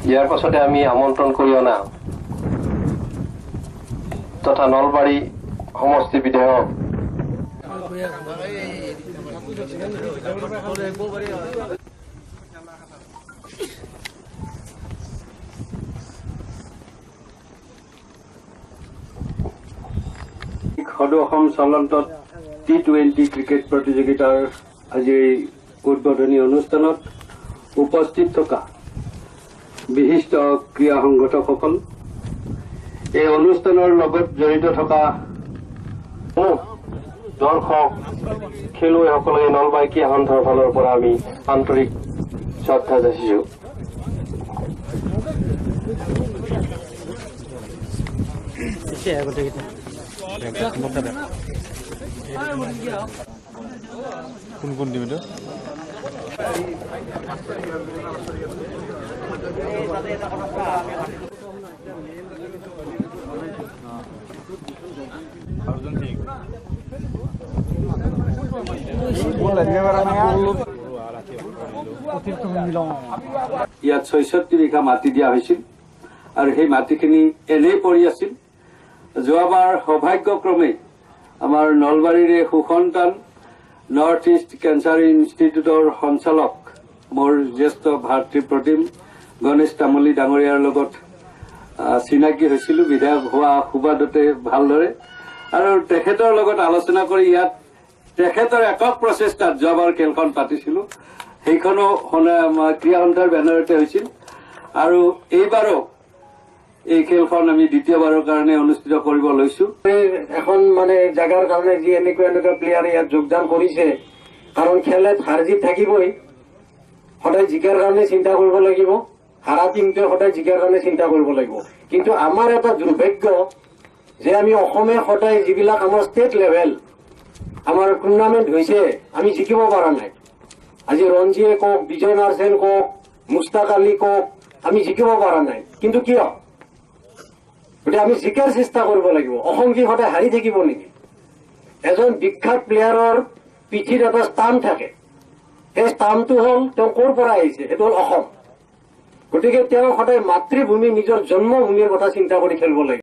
ইয়াৰ পাছতে আমি আমন্ত্ৰণ কৰি অনা তথা নলবাৰী সমষ্টি বিধায়ক সদৌ অসম চলন্তত টি-20 ক্ৰিকেট প্ৰতিযোগিতাৰ আজিৰ এই উদ্বোধনী অনুষ্ঠানত উপস্থিত থকা বিশিষ্ট ক্ৰীড়া সংগঠকসকল, এই অনুষ্ঠানৰ লগত জড়িত থকা দৰ্শক খেলুৱৈসকলে নলবাৰী ক্ৰীড়া সন্থাৰ ফালৰ পৰা আমি আন্তৰিক শ্ৰদ্ধা যাচিছো। কোন কোন টিম এটা? ইয়াত 66 বিঘা মাটি দিয়া হৈছিল আৰু সেই মাটিখিনি এনেই পৰি আছিল। যোৱাবাৰ সৌভাগ্যক্ৰমে আমাৰ নলবাৰীৰে সুসন্তান নৰ্থ ইষ্ট কেঞ্চাৰ ইনষ্টিটিউটৰ সঞ্চালক মোৰ জ্যেষ্ঠ ভাতৃ প্ৰতিম গণেশ তামুলী ডাঙৰীয়াৰ লগত চিনাকি হৈছিলো বিধায়ক হোৱা সুবাদতে ভালদৰে, আৰু তেখেতৰ লগত আলোচনা কৰি ইয়াত তেখেতৰ একক প্ৰচেষ্টাত যোৱাবাৰ খেলখন পাতিছিলো। সেইখনো ক্ৰীড়া সন্থাৰ বেনাৰতে হৈছিল আৰু এইবাৰো এই খেলখন আমি দ্বিতীয়বাৰৰ কাৰণে অনুষ্ঠিত কৰিব লৈছো। এখন মানে জাগাৰ কাৰণে যি এনেকুৱা এনেকুৱা প্লেয়াৰে ইয়াত যোগদান কৰিছে, কাৰণ খেলত হাৰ জিত থাকিবই, সদায় জিকাৰ কাৰণে চিন্তা কৰিব লাগিব, হাৰা টিমটোৱে সদায় জিকাৰ কাৰণে চিন্তা কৰিব লাগিব। কিন্তু আমাৰ এটা দুৰ্ভাগ্য যে আমি অসমে সদায় যিবিলাক আমাৰ ষ্টেট লেভেল আমাৰ টুৰ্ণামেণ্ট হৈছে আমি জিকিব পৰা নাই। আজি ৰঞ্জিয়ে কওক, বিজয় মাৰ্চেণ্ট কওক, মুস্তাক আলী কওক, আমি জিকিব পৰা নাই। কিন্তু কিয়? গতিকে আমি জিকাৰ চেষ্টা কৰিব লাগিব। অসম কি সদায় হাৰি থাকিব নেকি? এজন বিখ্যাত প্লেয়াৰৰ পিঠিত এটা ষ্টাম্প থাকে, সেই ষ্টাম্পটো হ'ল তেওঁ ক'ৰ পৰা আহিছে, সেইটো হ'ল অসম। গতিকে তেওঁ সদায় মাতৃভূমি, নিজৰ জন্মভূমিৰ কথা চিন্তা কৰি খেলিব লাগিব।